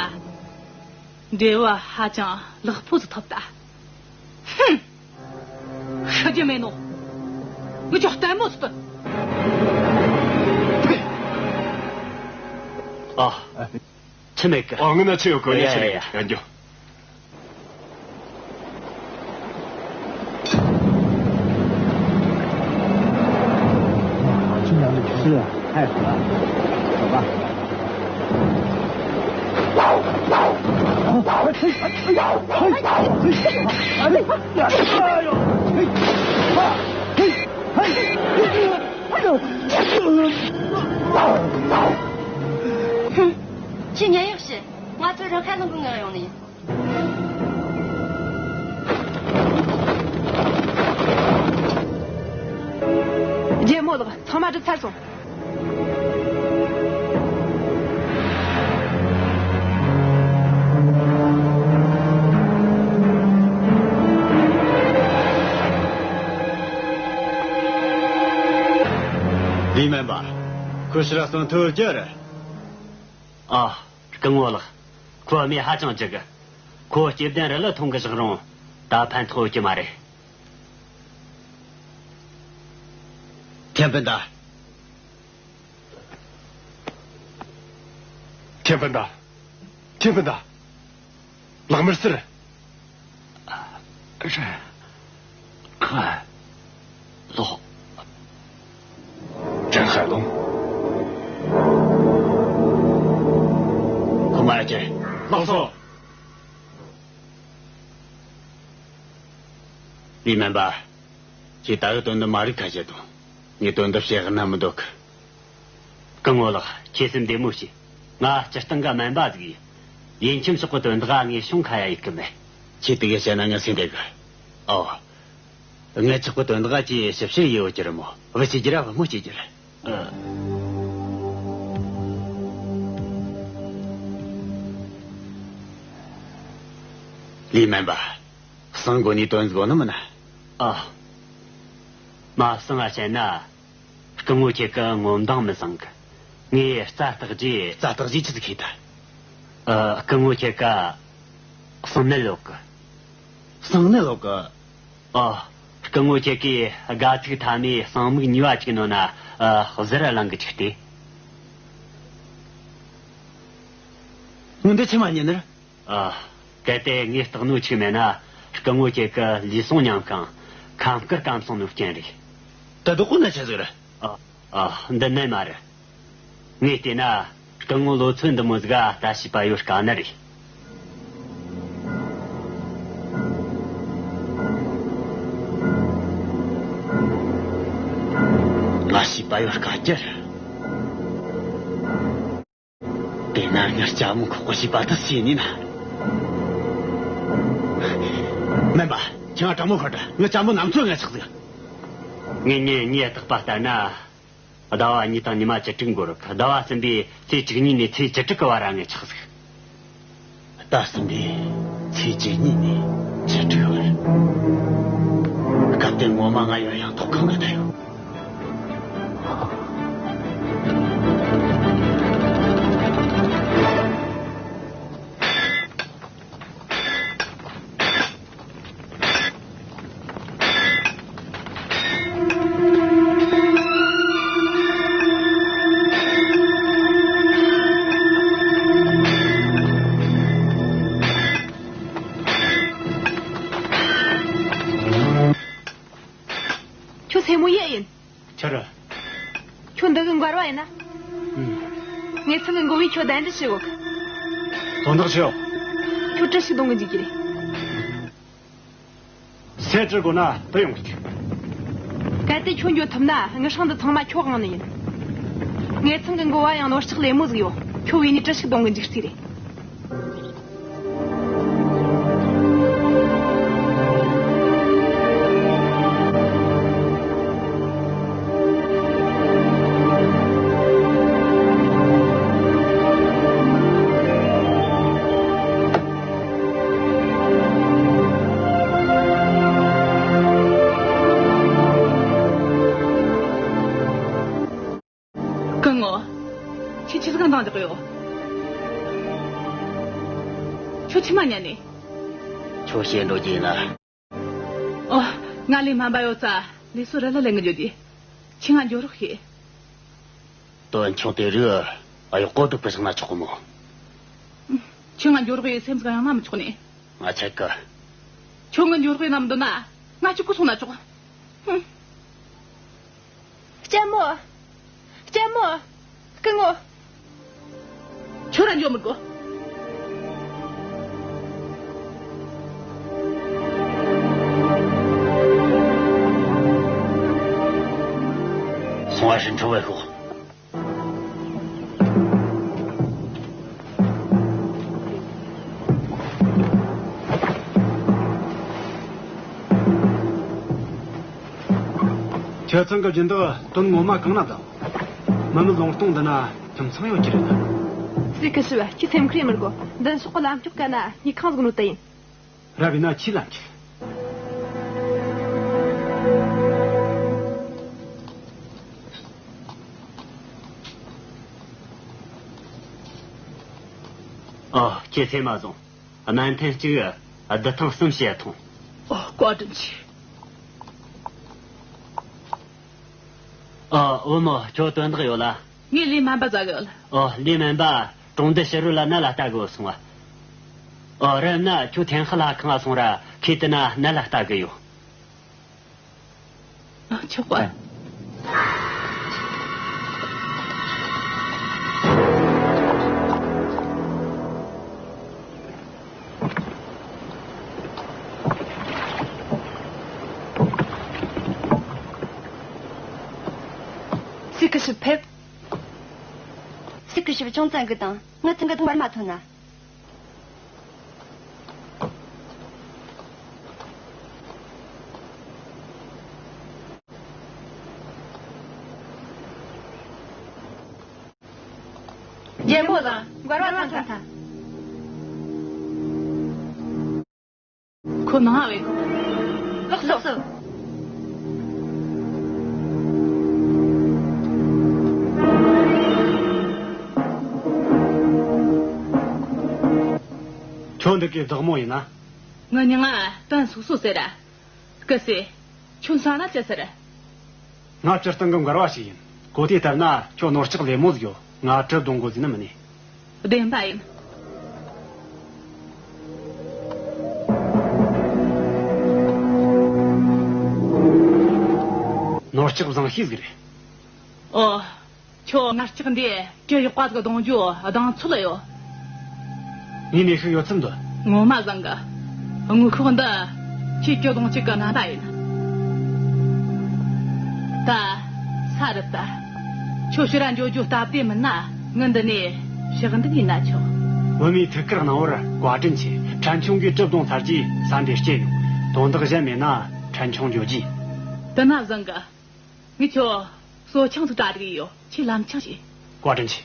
འབྲས་བུ་ཧ་ཅང་ལེགས་པོ་ཟིག་ཐོབ་ད། ཧུམ། ཤི་རྒྱུ་མེད་ནོ། ངས་ཁྱོད་ལྟད་མོ་ཟིག་སྟོན། ཨ། ཆི་མེད་གི། ཨོ། ངི་ན་ཆི་ཡོད་གི། ངས་ཆི་མེད་གི། ཡ་འགྱོ། ཁྱེད་ཉན་ཡག་ཤི། ང་ཚོ་རང་ཁ་ལོང་གི་ངང་ཡོང་ནི་ཡིན། རྒྱལ་མོ་ལགས། ཚང་མ་སྒྲུབ་ཚར་སོང་། ལི་སྨན་པ། ཁོ་ཕྱིར་ར་སོང་ཐུབ་རྒྱུ་རེད། ཨ། སྐུ་ངོ་ལགས། ཁོ་རྨས་ཧ་ཅང་ལྗིད་གི། ཁོ་སྐྱེ་ལྡན་རི་ལ་ཐོན་གི་བཞག་རུང་ད་ཕན་ཐོགས་ཡོད་ཀྱི་མ་རེད། ཐེན་སྤུན་ཟླ། ཐེན་སྤུན་ཟླ། ཐེན་སྤུན་ཟླ། ལག་མར་ཟེར། རེད། ཁ། ལོག་ཀྲང་ཧ་ལུང་། ཁོ་མ་ཡ་ཅེ། ལགས་སོ། ལི་སྨན་པ། ཁྱེད་ད་གི་དོན་དུ་མ་རིག་ཁ་བཤད་དང་། ངས་དོན་དུ་བཤད་ན་མི་འདོད་གི། སྐུ་ངོ་ལགས། ཁྱེད་སེམས་བདེ་མོ་བྱོས། ང་སྤྱིར་བཏང་གི་སྨན་པ་ཟིག་ཡིན། ཡིན་ཁྱིམ་སོགས་ཀྱི་དོན་དག་ངས་ཤོང་ཁ་ཡ་ཡིག་གི་མེད། ཁྱེད་དེ་གས་བཤད་ན་ངས་སེམས་བདེ་གི། ཨོ། ངས་ཆོག་གི་དོན་དག་ཅིག་ཞིབ་བཤེར་ཡེ་ཡོད་ཀྱི་རེད་མོ། བུ་ཆེ་རྒྱུ་ར་བུ་མོ་སྐྱེ་རྒྱུ་རེད། ཨ། ལི་སྨན་པ། གསང་དགོས་ནི་དོན་དགོས་ནི་མིན་ན། ཨ། མ་གསང་ང་བཤད་ན། སྐུ་ངོ་ཁྱེད་ཀྱི་ངོ་མདངས་མི་བཟང་གི། ངས་རྩ་བརྟག་རྗེས། རྩ་བརྟག་རྗེས་ཆི་ཟིག་ཤེས་ད། ཨ། སྐུ་ངོ་ཁྱེད་ཀ་གསང་ནད་ཡོད་གི། གསང་ནད་ཡོད་གི། ཨ། སྐུ་ངོ་ཁྱེད་ཀྱིས་དགའ་ཚིགས་མཐའ་མའི་གསང་མིག་གཉིས་པ་གཅིག་ནོ་ན། ཨ། གཟི་ར་ལང་གི་གཅིག་སྟེ། ངོ་འདི་ཆི་མ་ཉན་ནར། ཨ། གལ་ཏེ་ངས་བརྟག་ནོ་ཆིག་མེད་ན། སྐུ་ངོ་ཁྱེད་ཀྱི་ལུས་ཟུངས་ཉམས་ཤིང་ཁམས་དཀར་སྐམ་སོང་ནོ་རྐྱེན་རེད། ད་དུ་ཁོ་ན་ཆི་ཟིག་རེད། ཨ། ཨ། འདི་ནས་མ་རེད། ངས་བལྟས་ན་སྐུ་ངོ་ལོ་ཚོད་འདི་མོ་ཟིག་ག་ལྟ་ཤེས་པ་ཡོད་དཀའ་ནི་རེད། ལྟ་ཤེས་པ་ཡོད་དཀའ་རྒྱུ་རེད། དེས་ན་ངས་ལྕམ་མོ་ཁོག་པ་ཞིག་པ་དུ་ཤེས་ནི་ན། སྨན་པ། ཁྱེད་ང་དྲང་མོ་ཤོད་དྲ། ངས་ལྕམ་མོ་ནམ་ཚོད་ངས་ཆགས་ཟིག་ངས་ངས་ངས་བརྟག་པ་ལྟར་ན། ཟླ་བ་གཉིས་དང་ཉི་མ་བཅུ་དྲུག་འགོར་གི། ཟླ་བ་གསུམ་པའི་ཚེས་བཅུ་གཉིས་ནས་ཚེས་བཅུ་དྲུག་གི་བར་ར་ངས་ཆགས་ཟིག་ཟླ་གསུམ་པའི་ ཚེས་བཅུ་གཉིས་ནས་བཅུ་དྲུག་བར། སྐབས་དེར་ངོ་མ་ང་ཡོད་ཡང་ཐོག་ཁང་ལ་བསྡད་ཡོད། ཁྱོད་སེ་མོ་ཡེ་ཡིན། ཁྱོད་ར། ཁྱོད་འདི་གི་འགལ་བ་ཡིན་ན། ཨུམ། ངེད་ཚང་གི་འགོ་བས་ཁྱོད་གདན་འདྲེན་བྱེད་གོ་གི། དོན་དག་ཆེ་བ། ཁྱོད་བཀྲ་ཤིས་གདོང་གི་འཇུག་གི་རེད། སེ་བཀྲི་དགོས་ན་དུ་ཡོང་གི་འདུག་གལ་ཏེ་ཁྱོད་འགྱོ་ཐུབ་ན་དངུལ་སྲང་འདི་ཚང་མ་ཁྱོད་དབང་ནི་ཡིན། ངེད་ཚང་གི་འགོ་བ་ཡང་ནོར་ལྕགས་ལེབ་མོ་ཟིག་ཡོད། ཁྱོད་བོས་ནས་བཀྲ་ཤིས་གདོང་གི་འཇུག་རྩིས་རེད། སྐུ་ངོ། ཁྱེད་ཆི་ཟིག་འདང་རྒྱག་ཡོད། ཁྱོད་ཆི་མ་ཉན་ནི། ཁྱོད་བཤད་འགྲོ་རྒྱུ་ཡིན་ན། ཨོ། ང་ལས་སྨན་པ་ཡོད་ཙ་ལས་སུ་རི་ལ་ལེན་གི་འགྱོ་དེ། ཁྱེད་ང་འགྱོ་རོགས་བྱེད། དོན་ཆུང་དེ་རིགས་གཡོག་པོ་སྒྲུབ་པ་བཞག་ན་ཆོག་གི་མོ། ཁྱེད་ང་འགྱོ་རོགས་བྱེད་སེམས་ཟིག་ཡང་ན་མི་ཆོག་ནི། ང་ཆད་གི། ཁྱོད་ང་འགྱོ་རོགས་བྱེད་ན་མི་འདོད་ན་ང་གཅིག་པུ་སོང་ན་ཆོག་ཧུམ། ལྕམ་མོ། ལྕམ་མོ། སྐུ་ངོ། ཁྱོད་རང་འགྱོ་མི་དགོས། སོང་བ་ཞིག་འཕྲོ་བའི་ཤོག་ཁྱེད་ཚང་གི་སྦྱིན་བདག་དོན་ངོ་མ་གང་ན་བདག་མི་མི་ལུང་སྟོང་འདི་ན་ཁྱིམ་ཚང་ཡོད་ཀྱི་རེད། སྲིད་སྐུ་ཞབས། ཁྱོད་སེམས་ཁུར་ཡེ་མི་དགོས། མདུན་ཕྱོགས་གི་ལམ་ཀྱོག་ག་ན་སྨྱུག་ཁང་ཟིག་ནོ་ད་ཡིན། རབ་ཡིན་ན་ཁྱིས་ལ་འཁྱེར། ཨོ། ཁྱེད་སེམས་མ་བཟུང་། སྨན་ཐུན་གཅིག་བདུད་ཐང་གསུམ་བྱས་འཐུང་། ཨོ། བཀའ་དྲིན་ཆེ། ཨོ། བུ་མོ། ཁྱོད་དོན་དག་ཡོད་ལ། ངས་ལས་སྨན་པ་བཙལ་གི་ཡོད། ཨོ། ལས་སྨན་པ་གྲོང་སྡེ་ཕྱི་རོལ་ལ་ནད་ལ་ལྟ་དགོས་སོང་བ། ཨོ། རབ་ན་ཁྱོད་ཐན་ཧི་ལྷ་ཁང་ང་སོང་ར། ཁོས་དེ་ན་ནད་ལ་ལྟ་གི་ཡོད། ཨ། ཆོག་ག་སྲིད་སྐུ་ཞབས་ཕེབས། སྲིད་སྐུ་ཞབས་ཅུང་ཙམ་སྒུག་དང་། ང་ཚང་གི་དུང་བར་མ་ཐོན་ན། རྒྱལ་པོ་ལགས། མགར་བ་ཐང་ཐང་། ཁོ་ནང་ང་བས། ལགས་སོ། ཁྱོད་འདི་གའི་བདག་མོ་ཡིན་ན། ངའི་མྱིང་ང་ཏན་སུག་སུ་ཟེར། སྐུ་སྲས། ཁྱོད་ས་ན་ཅི་ཟེར། ང་སྤྱིར་བཏང་གི་མགར་བ་ཞིག་ཡིན། གོ་དེ་ལྟར་ན་ཁྱོད་ནོར་ལྕགས་ལེབ་མོ་ཟིག་ཡོད། ང་གྲི་རྡུང་དགོས་ཟེར་ནི་མིན་ནི། བདེན་པ་ཡིན། ནོར་ལྕགས་བཟང་ཤོས་ཟིག་རེད། ཨོ། ཁྱོད་ནོར་ལྕགས་འདི་གྲི་གཡོག་པ་ཟིག་གདུང་རྒྱུ་གདེང་ཚོད་ཡོད། ངས་ནུས་ཤུགས་ཡོད་ཚད་འདོན། ངོ་མ་བཟང་གི། དངོས་ཤུགས་འདི་ཁྱོས་གྲི་གདུང་བྱེད་གི་རྣམ་པ་ཡིན། ད་ས་རུབ་ད། ཁྱོད་ཕྱིར་ར་འགྱོ་རྒྱུ་སྟབས་བདེ་མིན་ན་ངའི་འདི་ནས་ཕྱག་འདུག་ཡིན་ན་ཆོག་བུད་མེད་ཐུགས་ཁུར་གནང་བར་བཀའ་དྲིན་ཆེ། ཕྲན་ཆུང་གིས་གྲི་རྡུང་ཚར་རྗེས་ས་འདིར་སྐྱེལ་ཡོང་། དོན་དག་གཞན་མེད་ན་ཕྲན་ཆུང་འགྱོ་རྒྱུ་ཡིན། དེ་ན་བཟང་གི། ངས་ཁྱོད་གསོ་ཆང་ཟིག་བཙལ་བསྡད་ཡོད། ཁྱོས་ལམ་ཆང་བྱོས། བཀའ་དྲིན་ཆེ།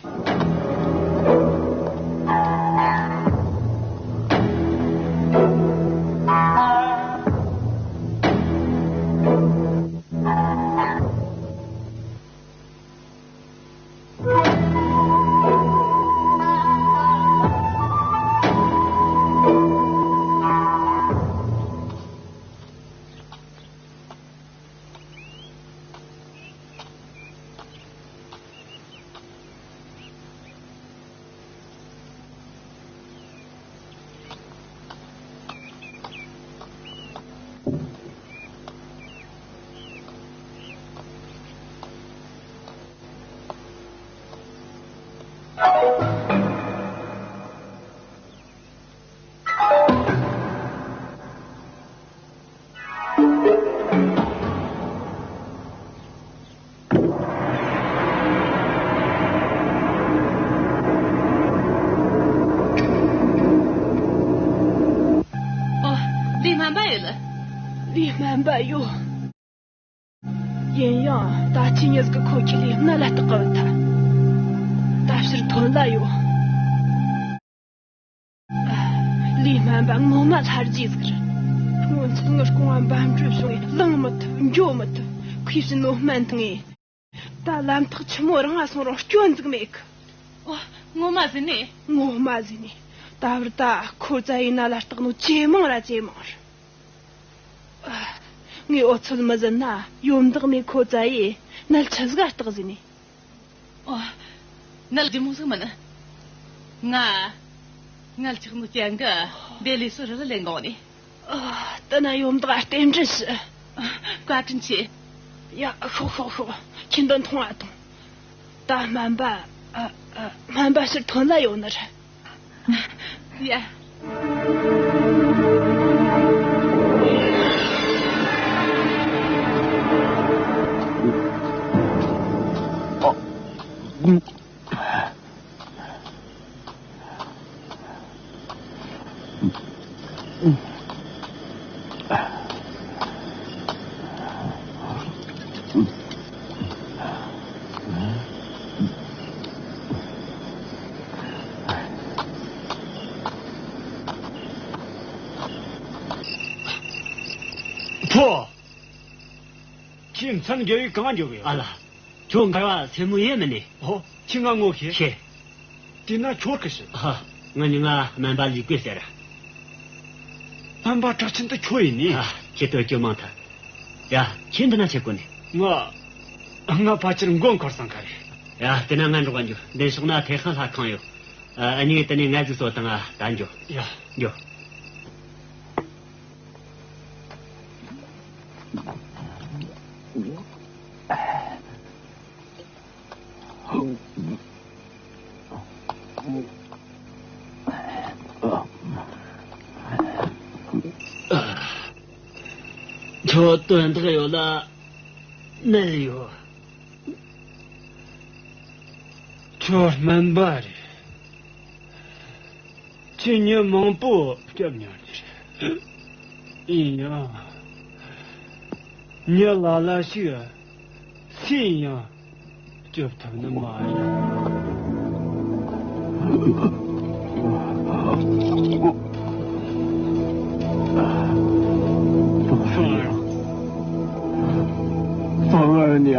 ལས་སྨན་པ་ཡོད། ཡིན་ཡང་ད་ཅི་ཉིད་ཀྱི་ཁོ་ཁྱི་ལས་སྨན་ལ་བརྟག་གི་བུད་ཐལ། ད་ཕྱིར་ཐོན་ལ་ཡོད། ལས་སྨན་པ་ངོ་མ་ལྷ་རྗེ་ཟིག་རེད། སྔོན་ཆད་ངའི་རྐང་བ་འབམ་འགྲོས་བྱུང་བས་ལངས་མི་ཐུབ་འགྱོ་མི་ཐུབ། ཁོས་བྱིན་ནོ་སྨན་ཐུང་ངས། ད་ལམ་ཐག་ཆི་མོ་རིང་ང་སོང་རུང་སྐྱོན་ཟིག་མེད་གི། ཨོ། ངོ་མ་ཟིན་ནས། ངོ་མ་ཟིན་ནས། ད་བར་ད་ཁོ་ཙ་ཡི་ན་ལ་བརྟག་ནོ་ཇེ་མང་ར་ཇེ་མང་རེད། ཨ། ངས་འོ་ཚོད་མི་ཟིན་ན་ཡོན་བདག་མས་ཁོ་ཙ་ཡི་ནད་ཆི་ཟིག་ག་བརྟག་ཟིན་ནས། ཨོ། ནད་ལྗིད་མོ་ཟིག་མིན། ང་། ནད་ཆགས་ནོ་རྐྱེན་གིས་འདི་ལས་སུ་རི་ལ་ལེན་གོ་ནས། ཨ། དེ་ན་ཡོན་བདག་རྟེན་འབྲེལ་ཞུ། བཀའ་དྲིན་ཆེ། ཡ། ཤོག་ཤོག་ཤོག་ཁྱེད་འདི་འཐུང་ང་ཐོངས། ད་སྨན་པ། ཨ། ཨ། སྨན་པ་ཕྱིར་ཐོན་ལ་ཡོང་ནི་རེད། ཡ། ཕོ། ཁྱེད་མཚན་དགེ་བའི་གང་འགྱོ་གི་ཡོད། ཨ་ལ། ཁྱོད་འགལ་བ་སེམས་མོ་ཡེ་མི་ནི། ཨོ། ཁྱེད་ང་ངོ་ཤེས། ཤེས། དེ་ན་ཁྱོད་གི་ཤི། ཧ། ང་ནི་ང་སྨན་པ་ལི་ཀུའི་ཟེར། སྨན་པ་གྲགས་ཆེན་དུ་ཁྱོད་ཡིན་ནི། ཨ། ཁྱེད་དོ་ཁྱོད་མང་ཐལ། ཡ། ཁྱེད་འདི་ན་ཆེ་གོ་ནི། ང་། ང་ཕལ་ཆེར་མགོ་འཁོར་སང་ག་རེད། ཡ། དེ་ན་ང་འགྲོ་ག་འགྱོ། འདི་ཕྱོགས་ན་ཐེ་ཁང་ལྷ་ཁང་ཡོད། ཨ། ཨ་ནི་དེ་ནས་ང་ཟིག་སོ་དང་ད་འགྱོ། ཡ། འགྱོ། ཁྱོད་དོན་དག་ཡོད་ལ། ནད་ཡོད། ཁྱོད་སྨན་པ་རེད། ཁྱེད་མྱི་མང་པོ་སྐྱོབ་མྱོང་ནི་རེད། ཡིན་ཡང་། མྱི་ལ་ལ་ཞིག་སུ་ཡིན་ཡང་སྐྱོབ་ཐུབ་ནི་མ་རེད། ཨ་ནེ།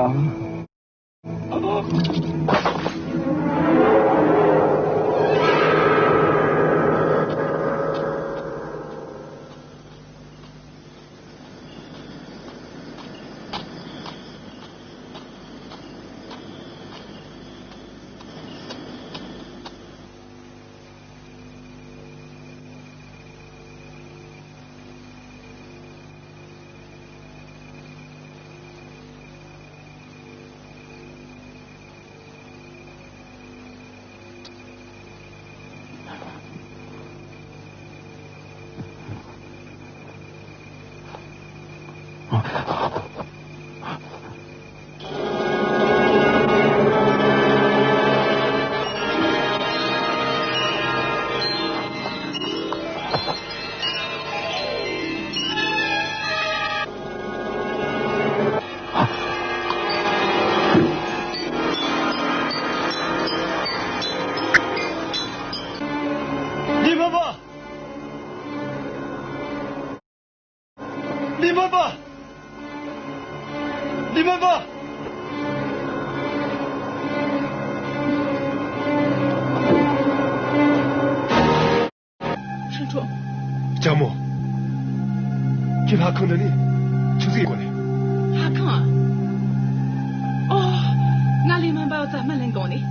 ལི་མ་པ། ལི་མ་པ། ལི་མ་པ། ཧྲིན་ཁྲོ། ལྕམ་མོ། ཁྱེད་ལྷ་ཁང་འདི་ནས་ཆི་ཟིག་གོ་ནས། ལྷ་ཁང་། ཨོ། ང་ལི་མན་པའོ་ཙ་སྨན་ལེན་གོ་ནས།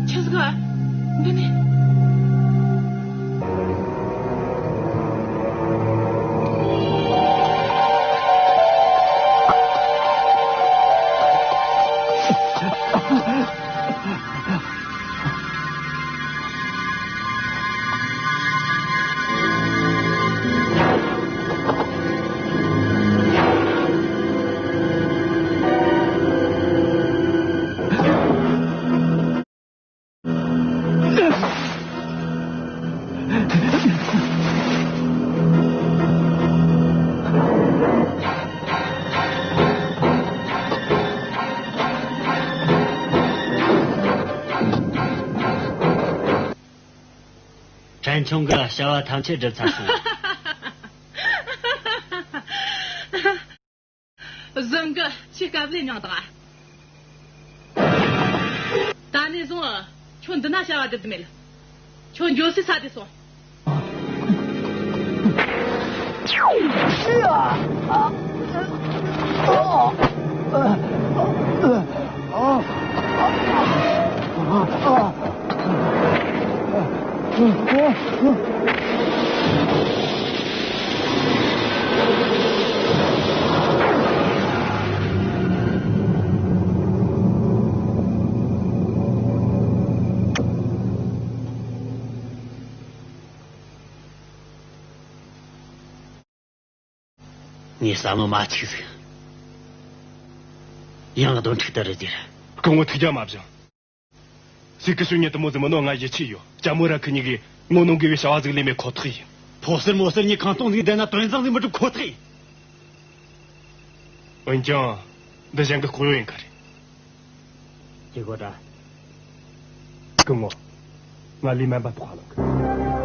ཆི་ཟིག་ག་འདི་ནས། ཆུང་གི་བྱ་བ་ཐམས་ཅད་སྒྲུབ་ཚར་སོང་། བཟང་གི་ཁྱེད་སྐབས་ལས་མྱངས་དང་། ད་ནས་བཟུང་ཁྱོད་འདི་ན་བྱ་བ་སྒྲུབ་རྒྱུ་མེད། ཁྱོད་འགྱོ་སའི་ས་དེ་སོང་། ངས་བསམ་བློ་མ་ཚིག་ཟིག་ཡང་སྡོམ་ཁྲིག་ལྟར་རེད་ཟེར། སྐུ་ངོ་ཐུགས་རྒྱལ་མ་བཞེངས། སི་ཀི་ཤུ་ཉིད་དུ་མོ་ཟིག་མི་ནོ་ང་ཡིད་ཆེས་ཡོད། ལྕམ་མོ་ར་ཁི་གཉིས་ཀྱིས་ངོ་གནོང་དགོས་པའི་བྱ་བ་ཟིག་ལས་མེད་ཁོ་ཐག་ཡིན། ཕོ་གསར་མོ་གསར་གཉིས་ཁང་སྟོང་ཟིག་བསྡད་ན་དོན་བཟང་ཟིག་མི་འགྲུབ་ཁོ་ཐག་ཡིན། འོན་ཀྱང་། འདི་གཞན་གྱི་ལྐོག་གཡོ་ཡིན་ག་རེད། ཅི་གོ་ད། སྐུ་ངོ་། ང་ལས་སྨན་པ་ཐོག་ཁ་ལོག་གི།